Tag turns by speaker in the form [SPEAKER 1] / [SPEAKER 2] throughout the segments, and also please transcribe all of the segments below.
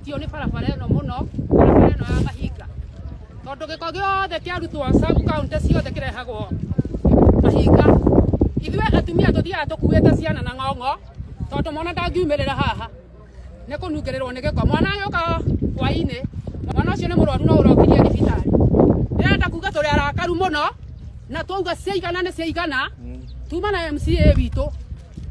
[SPEAKER 1] Tũthũkĩtio nĩ barabara ĩno mũno, barabara ĩno ya Mahinga. Tondũ gĩko gĩothe kĩarutwo sub county ciothe kĩrehagwo Mahinga. Ithuĩ atumia tũthiaga tũkuĩte ciana na ng'ong'o tondũ mwana ndangiumĩrĩra haha nĩ kũnungĩrĩrwo nĩ gĩko. Mwana agĩũka hwainĩ, mwana ũcio nĩ mũrwaru no ũrokirie thibitarĩ. Ndĩrenda kuga tũrĩ arakaru mũno na twauga ciaigana nĩ ciaigana, tuma na MCA witũ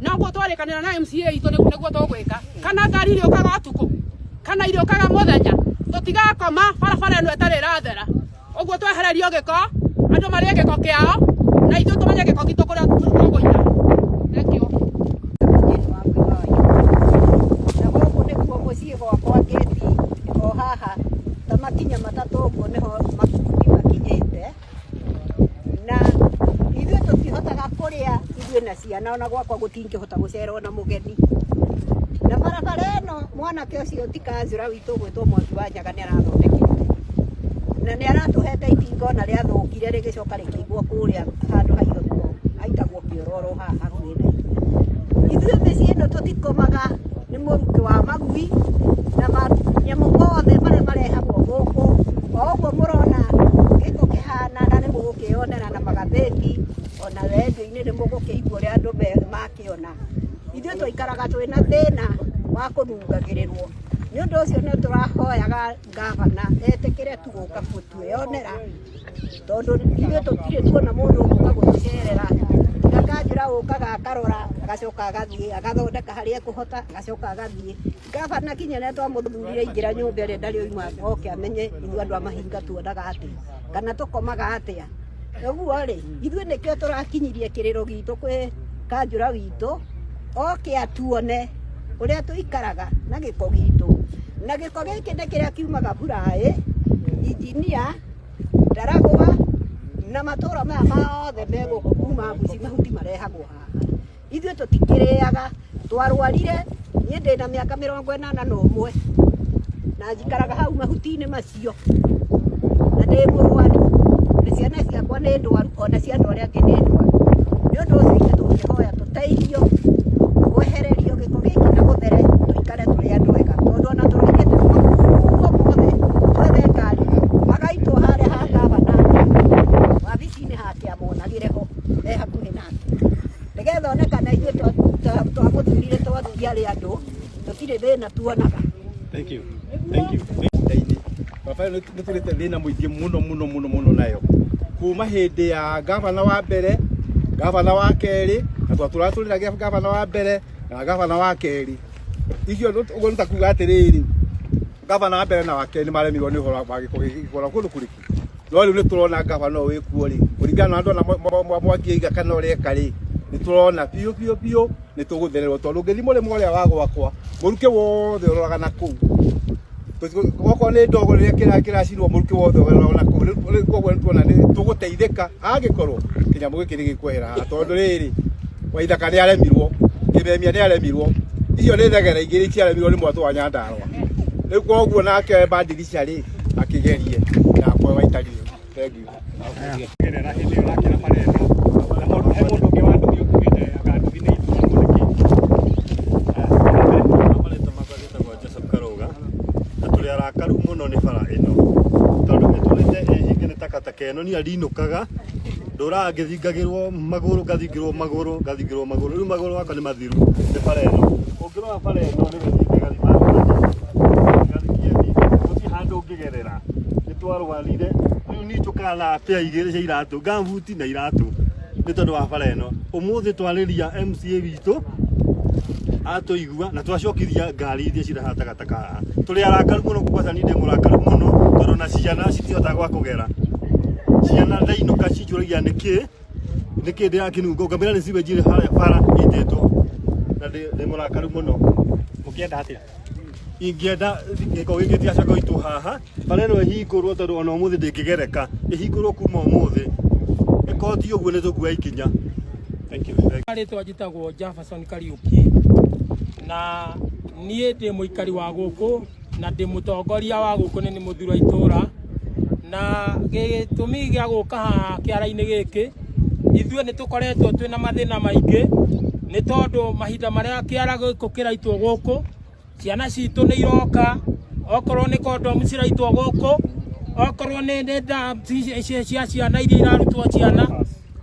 [SPEAKER 1] na ũguo twarĩkanĩra na MCA itũ nĩguo tũgwĩka. Kana ngari irĩũkaga ũtukũ kana irĩũkaga mũthenya, tũtigakoma barabara ĩno ĩtarĩ ĩrathera. Ũguo twehererio gĩko, andũ marĩe gĩko kĩao na ithuĩ tũmenye gĩko gitũ kũrĩa tũgũita. Thank you.
[SPEAKER 2] Na gũkũ nĩkuo mũciĩ gwakwa ngĩti o haha ta makinya matatũ ũguo nĩho makundi makinyĩte. Na ithuĩ tũtihotaga kũrĩa ithuĩ na ciana ona gwakwa gũtingĩhota gũcera ona mũgeni. Na barabara ĩno mwanake ũcio ti kanjũra witũ ũgwĩtwo Mwangi wa Nyaga nĩ arathondekete. Na nĩ aratũhete itinga ona rĩathũkire rĩgĩcoka rĩkĩigwo kũrĩa handũ haigagwo haitagwo kĩoro haha hakuhĩ na ithuĩ. Ithuĩ mĩciĩ ĩno tũtikomaga nĩ mũrukĩ wa magui na manyamũ mothe marĩa marehagwo gũkũ. O ũguo mũrona gĩko kĩhana na nĩ mũgũkĩyonera na magathĩti ona rendio-inĩ nĩ mũgũkĩigua ũrĩa andũ makĩona. Ithuĩ twaikaraga twĩna thĩna wa kũnungagĩrĩrwo. Nĩ ũndũ ũcio nĩ tũrahoyaga ngavana etĩkĩre tu gũka gũtwĩyonera tondũ ithuĩ tũtirĩ tuona mũndũ ũgũka gũtũcerera. Tiga kanjũra ũkaga akarora agacoka agathiĩ agathondeka harĩa ekũhota agacoka agathiĩ. Ngavana kinya rĩrĩa twamũthurire aingĩra nyũmba ĩrĩa ndarĩ oima oke amenye ithuĩ andũ a Mahinga tuonaga atĩa kana tũkomaga atĩa. Ũguo rĩ, ithuĩ nĩkĩo tũrakinyirie kĩrĩro gitũ kwĩ kanjũra witũ oke atuone ũrĩa tũikaraga na gĩko gitũ. Na gĩko gĩkĩ nĩ kĩrĩa kiumaga Buraĩ, Injinia, Ndaragwa na matũra maya mothe me gũkũ kuma Mbuci mahuti marehagwo haha. Ithuĩ tũtikĩrĩaga, twarwarire, niĩ ndĩna mĩaka 81 na njikaraga hau mahuti-inĩ macio na ndĩ mũrwaru na ciana ciakwa nĩ ndwaru ona cia andũ arĩa angĩ nĩ ndwaru. Nĩ ũndũ ũcio ithuĩ tũngĩhoya tũteithio kwehererio gĩko gĩkĩ na gũthere tũikare tũrĩ andũ ega tondũ ona tũrorete makuo mothe twethe ngari magaitwo harĩa ha gavana wabici-inĩ hake amonagĩre ho e hakuhĩ nake nĩgetha one kana ithuĩ twamũthurire twathiarĩ andũ tũtirĩ thĩna tuonaga.
[SPEAKER 3] Thank you. Thank you. Ndaini. Baba nĩ tũrĩte thĩna mũingĩ mũno mũno mũno mũno nayo. Kuma hĩndĩ ya gavana wa mbere, gavana wa kerĩ, na twatũratũrĩragia gavana wa mbere na gavana wa kerĩ. Icio ũguo nĩ ta kuga atĩrĩrĩ, gavana wa mbere na wa kerĩ nĩ maremirwo nĩ ũhoro wa gĩko gĩkĩ gĩkoragwo kũndũ kũrĩkũ. No rĩu nĩ tũrona gavana ũyũ wĩkuo rĩ, kũringana na andũ ona Mwangi aiga kana ũrĩa eka rĩ, nĩ tũrona biũ biũ biũ nĩ tũgũthererwo tondũ ũngĩthiĩ mũrĩmo ũrĩa wa gwakwa mũrukĩ wothe ũroraga na kũu okorwo nĩ ndogo rĩrĩa kĩracinwo mũrukĩ wothe ũroraga na kũu. Rĩu koguo nĩ tuona nĩ tũgũteithĩka angĩkorwo kĩnyamũ gĩkĩ nĩ gĩkwehera haha tondũ rĩrĩ Waithaka nĩ aremirwo, Kĩmemia nĩ aremirwo, icio nĩ thegere igĩrĩ ciaremirwo nĩ mwatũ wa Nyandarũa. Rĩu koguo nake Badilisha rĩ akĩgerie na Waitariũ. Thank you.
[SPEAKER 4] Gerera hĩndĩ ĩyo ũrakĩra bara ĩno na mũndũ he mũndũ ũngĩ wa nduthi ũkugĩte anga nduthi nĩ ituagwo nĩkĩ?
[SPEAKER 5] Marĩtwa makwa njĩtagwo Joseph Karũga na tũrĩ arakaru mũno nĩ bara ĩno tondũ ĩtũrĩte ĩ hinge nĩ takataka ĩno niĩ ndinũkaga ndũraga ngĩthingagĩrwo magũrũ ngathingĩrwo magũrũ ngathingĩrwo magũrũ rĩu magũrũ makwa nĩ mathiru nĩ bara ĩno ũngĩrora bara ĩno nĩ gũthiĩte gathiĩ gũtirĩ handũ ũngĩgerera nĩ twarwarire rĩu niĩ njũkaga na pea igĩrĩ cia iratũ gambuti na iratũ nĩ tondũ wa bara ĩno ũmũthĩ twarĩria MCA witũ atũigua na twacokithia ngari iria cirehaga takataka haha tũrĩ arakaru mũno kwanza niĩ ndĩ mũrakaru mũno tondũ na ciana citihotaga gwa kũgera ciana ndainũka cinjũragia nĩkĩ nĩkĩ ndĩrakĩnunga ngamĩra nĩ sewage ĩrĩ harĩa bara ĩitĩtwo na ndĩ mũrakaru mũno.
[SPEAKER 4] Ũngĩenda atĩa?
[SPEAKER 5] Ingĩenda gĩko gĩkĩ gĩtigacoke gũitwo haha bara ĩno ĩhingũrwo tondũ ona ũmũthĩ ndĩngĩgereka ĩhingũrwo kuma ũmũthĩ ĩkorwo ti ũguo nĩ tũkuoya ikinya.
[SPEAKER 4] Thank you.
[SPEAKER 1] Rĩtwa njĩtagwo Jefferson Kariũki na niĩ ndĩ mũikari wa gũkũ na ndĩ mũtongoria wa gũkũ nĩ nĩ mũthuri wa itũra na gĩtũmi gĩa gũka haha kĩara-inĩ gĩkĩ ithuĩ nĩ tũkoretwo twĩna mathĩna maingĩ nĩ tondũ mahinda marĩa kĩara gĩkũ kĩraitwo gũkũ ciana citũ nĩ iroka
[SPEAKER 6] Okorwo nĩ kondomu ciraitwo gũkũ, okorwo nĩ nda cia ciana iria irarutwo ciana,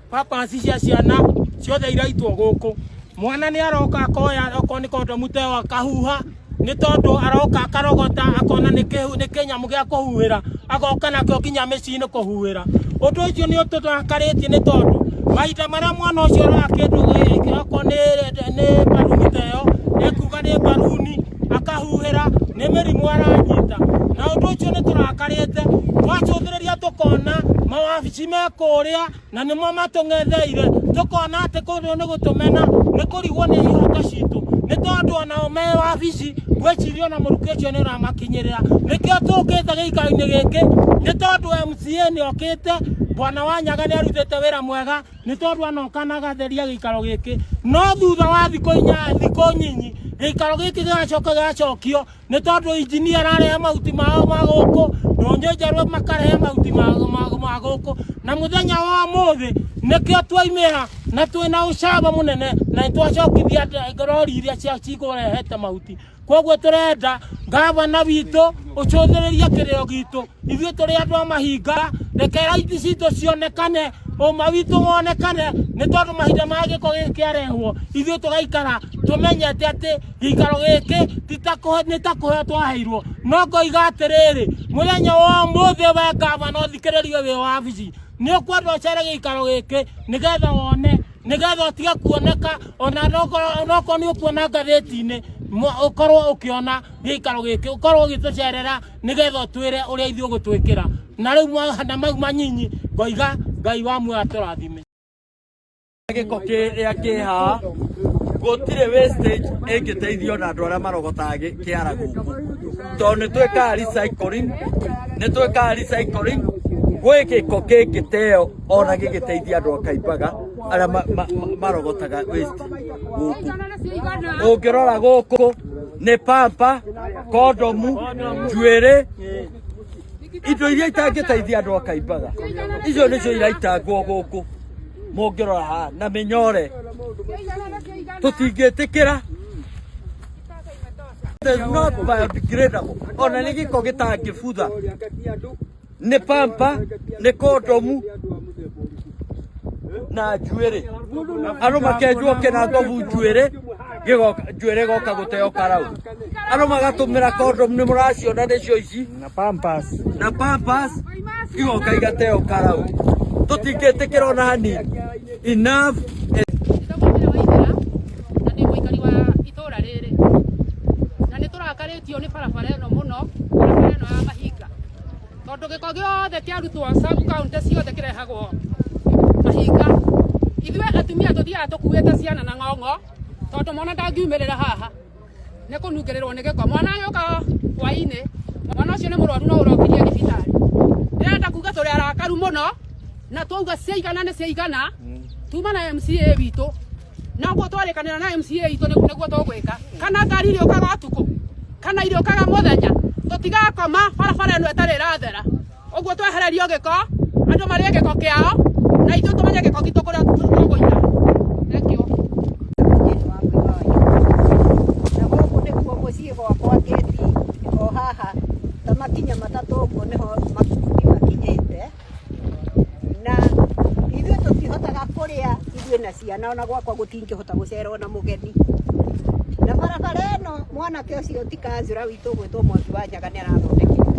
[SPEAKER 6] pampers cia ciana ciothe iraitwo gũkũ. Mwana nĩ aroka akoya okorwo nĩ kondomu ta ĩyo akahuha, nĩ tondũ aroka akarogota akona nĩ kĩnyamũ gĩa kũhuhĩra, agoka nakĩo nginya mĩciĩ-inĩ kũhuhĩra. Ũndũ ũcio nĩ ũtũrakarĩtie nĩ tondũ mahinda marĩa mwana ũcio aroya kĩndũ gĩkĩ okorwo nĩ mbaruni ta ĩyo, ekuga nĩ mbaruni akahuhĩra, nĩ mĩrimũ aranyita. Na ũndũ ũcio nĩ tũrakarĩte, twacũthĩrĩria tũkona mawabici me kũrĩa na nĩmo matũng'etheire, tũkona atĩ kũndũ nĩ gũtũmena, nĩ kũrigwo nĩ ihoto citũ, nĩ tondũ onao me wabici ngwĩciria ona mũrukĩ ũcio nĩ ũramakinyĩrĩra. Nĩkĩo tũkĩte gĩikaro-inĩ gĩkĩ, nĩ tondũ MCA nĩ okĩte, Bwana Wanyaga nĩ arutĩte wĩra mwega, nĩ tondũ anoka na agatheria gĩikaro gĩkĩ. No thutha wa thikũ inya, thikũ nyinyi, gĩikaro gĩkĩ gĩgacoka gĩgacokio, nĩ tondũ injinia ararehe mahuti mao ma gũkũ, ndũnyũ njerũ makarehe mahuti ma gũkũ. Na mũthenya wa ũmũthĩ nĩkĩo twaimĩra na twĩna ũcamba mũnene, na nĩtwacokithia rori iria cikũrehete mahuti. Koguo tũrenda gavana witũ ũcũthĩrĩrie kĩrĩro gitũ, ithuĩ tũrĩ andũ a mahinga, reke raiti citũ cionekane, ũma witũ wonekane, nĩ tondũ mahinda ma gĩko gĩkĩ kĩarehwo ithuĩ tũgaikara tũmenyete atĩ gĩikaro gĩkĩ nĩ ta kũheo twaheirwo. No ngoiga atĩrĩrĩ, mũthenya wa ũmũthĩ we gavana ũthikĩrĩrie wĩ wabici, nĩ ũkwenda ũcere gĩikaro gĩkĩ nĩgetha wone, nĩgetha ũtige kuoneka ona onokorwo nĩ ũkuona ngathĩti-inĩ, ũkorwo ũkĩona gĩikaro gĩkĩ, ũkorwo ũgĩtũcerera nĩgetha ũtwĩre ũrĩa ithuĩ ũgũtwĩkĩra. Na rĩu na mau manyinyi ngoiga Ngai wa muoyo atũrathime.
[SPEAKER 7] Gĩko kĩrĩa kĩ haha gũtirĩ wastage ĩngĩteithio na andũ arĩa marogotaga kĩara gũkũ, tondũ nĩ twĩkaga recycling, nĩ twĩkaga recycling. Gwĩ gĩko kĩngĩteo ona gĩgĩteithia andũ a Kaimbaga arĩa marogotaga waste gũkũ. Ũngĩrora gũkũ nĩ pampa, kondomu, njuĩrĩ, indo iria itangĩteithia andũ a Kaimbaga, icio nĩcio iraitangwo gũkũ. Mũngĩrora haha na mĩnyore, tũtingĩtĩkĩra. It is not biodegradable, ona nĩ gĩko gĩtangĩbutha, nĩ pampa, nĩ kondomu na njuĩrĩ. Andũ makenjwo kĩna ngobu njuĩrĩ, njuĩrĩ ĩgoka gũteo karau. Andũ magatũmĩra kondomu, nĩ mũraciona nĩcio ici,
[SPEAKER 4] na pampers,
[SPEAKER 7] na pampers igoka igateo karau. Tũtingĩtĩkĩra ona hanini. Enough.
[SPEAKER 1] Njĩtagwo Mary Waithera na ndĩ mũikari wa itũra rĩrĩ, na nĩ tũrakarĩtio nĩ barabara ĩno mũno, barabara ĩno ya mahinga, tondũ gĩko gĩothe kĩarutwo sub county ciothe kĩrehagwo mahinga. Ithuĩ atumia tũthiaga tũkuĩte ciana na ng'ong'o, tondũ mwana ndangiumĩrĩra haha nĩ kũnungĩrĩrwo nĩ gĩko. Mwana agĩũka hwainĩ, mwana ũcio nĩ mũrwaru no ũrokirie thibitarĩ. Ndĩrenda kuga tũrĩ arakaru mũno, na twauga ciaigana nĩ ciaigana, tuma na MCA witũ, na ũguo twarĩkanĩra na MCA witũ nĩguo tũgwĩka. Kana ngari irĩũkaga ũtukũ, kana irĩũkaga mũthenya, tũtigakoma barabara ĩno ĩtarĩ ĩrathera. Ũguo twehererio gĩko, andũ marĩe gĩko kĩao, na ithuĩ tũmenye gĩko gitũ kũrĩa tũgũita. Thank you.
[SPEAKER 2] Na gũkũ nĩkuo mũciĩ gwakwa ngĩti o haha ta makinya matatũ ũguo nĩho makundi makinyĩte, na ithuĩ tũtihotaga kũrĩa ithuĩ na ciana, ona gwakwa gũtingĩhota gũcera ona mũgeni. Na barabara ĩno mwanake ũcio ti kanjũra witũ ũgwĩtwo Mwangi wa Nyaga nĩ arathondekete,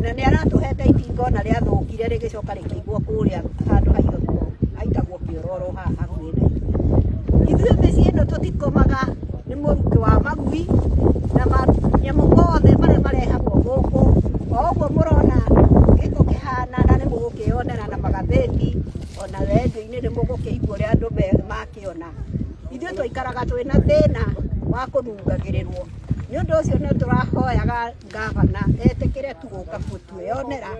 [SPEAKER 2] na nĩ aratũhete itinga ona rĩathũkire rĩgĩcoka rĩkĩigwo kũrĩa handũ haitagwo kĩororo haha hakuhĩ na ithuĩ. Ithuĩ mĩciĩ ĩno tũtikomaga nĩ mũrukĩ wa magui na manyamũ mothe marĩa marehagwo gũkũ. O ũguo mũrona gĩko kĩhana, na nĩ mũgũkĩyonera na magathĩti, ona rendio-inĩ nĩ mũgũkĩigua ũrĩa andũ makĩona. Ithuĩ twaikaraga twĩna thĩna wa kũnungagĩrĩrwo, nĩ ũndũ ũcio nĩ tũrahoyaga gavana etĩkĩre tu gũka gũtwĩyonera,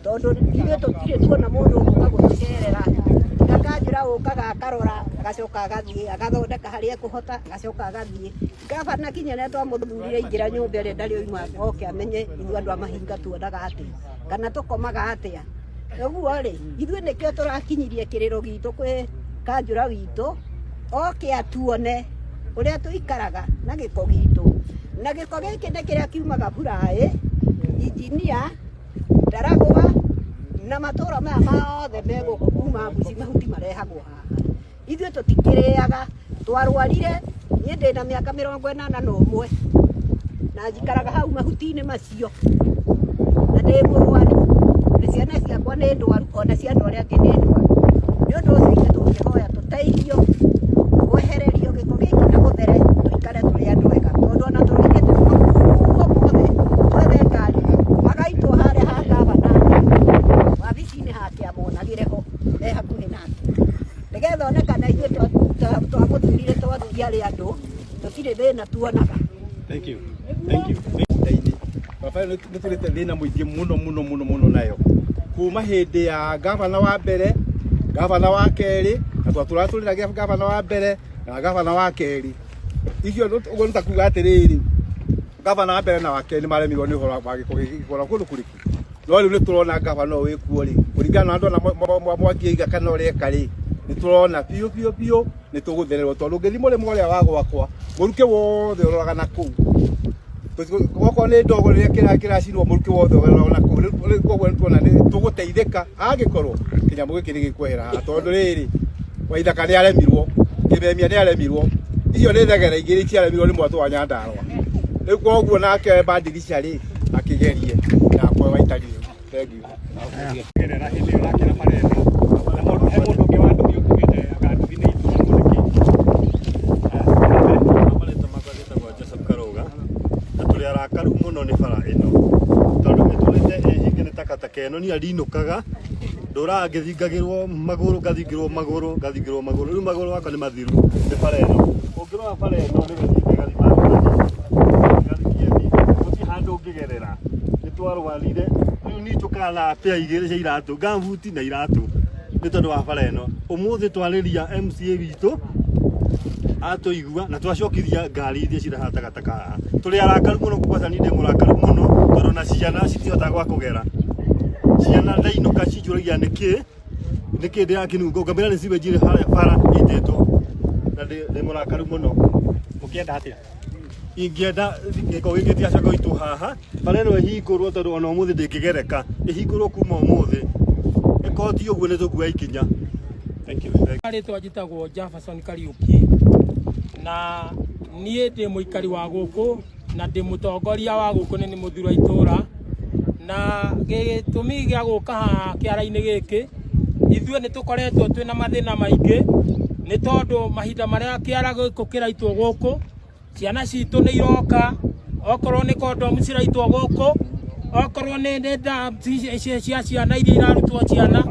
[SPEAKER 2] tondũ ithuĩ tũtirĩ tuona mũndũ ũgũka gũtũcerera. Tiga kanjũra ũkaga akarora agacoka agathiĩ agathondeka harĩa ekũhota agacoka agathiĩ. Gavana kinya rĩrĩa twamũthurire aingĩra nyũmba ĩrĩa ndarĩ oima oke amenye ithuĩ andũ a mahinga tuonaga atĩa kana tũkomaga atĩa. Ũguo rĩ, ithuĩ nĩkĩo tũrakinyirie kĩrĩro gitũ kwĩ kanjũra witũ oke atuone ũrĩa tũikaraga na gĩko gitũ. Na gĩko gĩkĩ nĩ kĩrĩa kiumaga Buraĩ, Injinia, Ndaragwa na matũra maya mothe me gũkũ kuma Mbuci, mahuti marehagwo haha. Ithuĩ tũtikĩrĩaga, twarwarire, niĩ ndĩna mĩaka 81 na njikaraga hau mahuti-inĩ macio na ndĩ mũrwaru na ciana ciakwa nĩ ndwaru ona cia andũ arĩa angĩ nĩ ndwaru. Nĩ ũndũ ũcio ithuĩ tũngĩhoya tũteithio kwehererio gĩko gĩkĩ na gũthere tũikare tũrĩ andũ ega, tondũ ona tũrũgĩte makuo mothe twethe ngari magaitwo harĩa ha gavana wabici-inĩ hake amonagĩre ho me hakuhĩ nake, nĩgetha one kana ithuĩ twamũthurire twathiarĩ andũ tũtirĩ thĩna tuonaga.
[SPEAKER 3] Thank you. Thank you. Mũgũnda-inĩ. Barabara ĩno nĩ tũrĩte thĩna mũingĩ mũno mũno mũno mũno nayo kuma hĩndĩ ya gavana wa mbere, gavana wa kerĩ, na twatũraga tũrĩragia gavana wa mbere na gavana wa kerĩ. Icio ũguo nĩ ta kuga atĩrĩrĩ, gavana wa mbere na wa kerĩ nĩ maremirwo nĩ ũhoro wa gĩko gĩkĩ gĩkoragwo kũndũ kũrĩkũ. No rĩu nĩ tũrona gavana ũyũ wĩkuo rĩ, kũringana na andũ ona Mwangi aiga kana ũrĩa eka rĩ, nĩ tũrona biũ biũ biũ nĩ tũgũthererwo, tondũ ũngĩthiĩ mũrĩmo ũrĩa wa gwakwa, mũrukĩ wothe ũroraga na kũu. Okorwo nĩ ndogo rĩrĩa kĩracinwo, mũrukĩ wothe ũroraga na kũu. Rĩu koguo nĩ tuona nĩ tũgũteithĩka angĩkorwo kĩnyamũ gĩkĩ nĩ gĩkwehera haha, tondũ rĩrĩ Waithaka nĩ aremirwo, Kĩmemia nĩ aremirwo, icio nĩ thegere igĩrĩ ciaremirwo nĩ mwatũ wa Nyandarũa. Rĩu koguo nake Badilisha rĩ akĩgerie na Waitari. Thank you.
[SPEAKER 4] Gerera hĩndĩ ĩyo ũrakĩra bara ĩno na mũndũ he mũndũ ũngĩ wa nduthi ũkugĩte anga nduthi nĩ itũragwo nĩkĩ?
[SPEAKER 5] Marĩtwa makwa njĩtagwo Joseph Karũga na tũrĩ arakaru mũno nĩ bara ĩno tondũ ĩtũrĩte ĩhinge nĩ takataka ĩno. Niĩ ndinũkaga, ndũraga ngĩthingagĩrwo magũrũ, ngathingĩrwo magũrũ, ngathingĩrwo magũrũ, rĩu magũrũ makwa nĩ mathiru nĩ bara ĩno. Ũngĩrora bara ĩno nĩ gũthiĩte ĩgathima gathiĩ gũtirĩ handũ ũngĩgerera. Nĩ twarwarire, rĩu niĩ njũkaga na pair igĩrĩ cia iratũ, gambuti na iratũ nĩ tondũ wa bara ĩno. Ũmũthĩ twarĩria MCA witũ atũigua na twacokithia ngari iria cirehaga takataka haha. Tũrĩ arakaru mũno, kwanza niĩ ndĩ mũrakaru mũno tondũ na ciana citihotaga gwa kũgera. Ciana ndainũka cinjũragia nĩkĩ nĩkĩ ndĩrakĩnunga, ngamĩra nĩ sewage ĩrĩ harĩa bara ĩitĩtwo, na ndĩ mũrakaru mũno.
[SPEAKER 4] Ũngĩenda atĩa?
[SPEAKER 5] Ingĩenda gĩko gĩkĩ gĩtigacoke gũitwo haha, bara ĩno ĩhingũrwo tondũ ona ũmũthĩ ndĩngĩgereka, ĩhingũrwo kuma ũmũthĩ. Ĩkorwo ti ũguo nĩ tũkuoya ikinya.
[SPEAKER 4] Thank you.
[SPEAKER 6] Rĩtwa njĩtagwo Jefferson Kariuki na niĩ ndĩ mũikari wa gũkũ na ndĩ mũtongoria wa gũkũ, nĩ mũthuri wa itũra, na gĩtũmi gĩa gũka haha kĩara-inĩ gĩkĩ, ithuĩ nĩ tũkoretwo twĩna mathĩna maingĩ nĩ tondũ mahinda marĩa kĩara gĩkũ kĩraitwo gũkũ, ciana citũ nĩ iroka, okorwo nĩ kondomu ciraitwo gũkũ, okorwo nĩ cia ciana iria irarutwo ciana,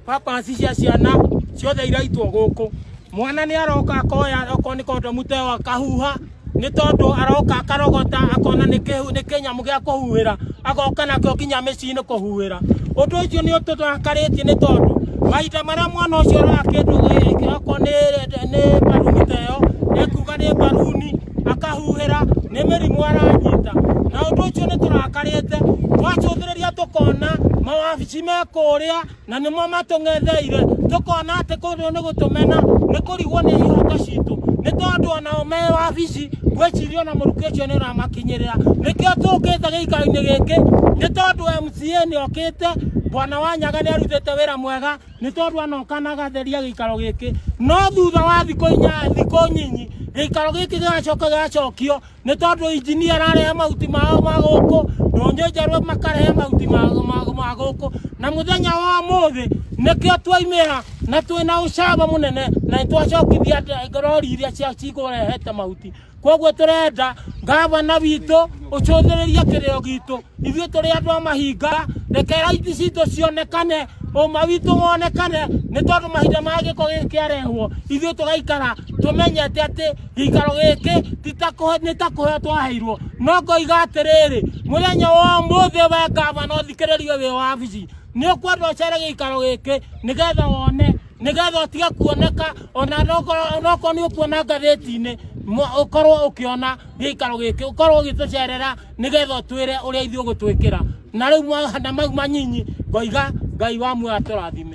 [SPEAKER 6] pampers cia ciana ciothe iraitwo gũkũ. Mwana nĩ aroka akoya okorwo nĩ kondomu ta ĩyo akahuha, nĩ tondũ aroka akarogota akona nĩ kĩnyamũ gĩa kũhuhĩra, agoka nakĩo nginya mĩciĩ-inĩ kũhuhĩra. Ũndũ ũcio nĩ ũtũrakarĩtie nĩ tondũ mahinda marĩa mwana ũcio aroya kĩndũ gĩkĩ okorwo nĩ mbaruni ta ĩyo, ekuga nĩ mbaruni akahuhĩra, nĩ mĩrimũ aranyita. Na ũndũ ũcio nĩ tũrakarĩte, twacũthĩrĩria tũkona mawabici me kũrĩa na nĩmo matũng'etheire, tũkona atĩ kũndũ nĩ gũtũmena, nĩ kũrigwo nĩ ihoto citũ, nĩ tondũ onao me wabici ngwĩciria ona mũrukĩ ũcio nĩ ũramakinyĩrĩra. Nĩkĩo tũkĩte gĩikaro-inĩ gĩkĩ, nĩ tondũ MCA nĩ okĩte, bwana wa Nyaga nĩ arutĩte wĩra mwega, nĩ tondũ anoka na agatheria gĩikaro gĩkĩ. No thutha wa thikũ inya, thikũ nyinyi, gĩikaro gĩkĩ gĩgacoka gĩgacokio, nĩ tondũ injinia ararehe mahuti mao ma gũkũ, ndũnyũ njerũ makarehe mahuti ma gũkũ. Na mũthenya wa ũmũthĩ nĩkĩo twaimĩra na twĩna ũcamba mũnene, na nĩtwacokithia rori iria cikũrehete mahuti. Koguo tũrenda gavana witũ ũcũthĩrĩrie kĩrĩro gitũ, ithuĩ tũrĩ andũ a mahinga, reke raiti citũ cionekane, ũma witũ wonekane, nĩ tondũ mahinda ma gĩko gĩkĩ kĩarehwo ithuĩ tũgaikara tũmenyete atĩ gĩikaro gĩkĩ nĩ ta kũheo twaheirwo. No ngoiga atĩrĩrĩ, mũthenya wa ũmũthĩ we gavana ũthikĩrĩrie wĩ wabici, nĩ ũkwenda ũcere gĩikaro gĩkĩ nĩgetha wone, nĩgetha ũtige kuoneka ona onokorwo nĩ ũkuona ngathĩti-inĩ, ũkorwo ũkĩona gĩikaro gĩkĩ, ũkorwo ũgĩtũcerera nĩgetha ũtwĩre ũrĩa ithuĩ ũgũtwĩkĩra. Na rĩu na mau manyinyi ngoiga Ngai wa muoyo atũrathime.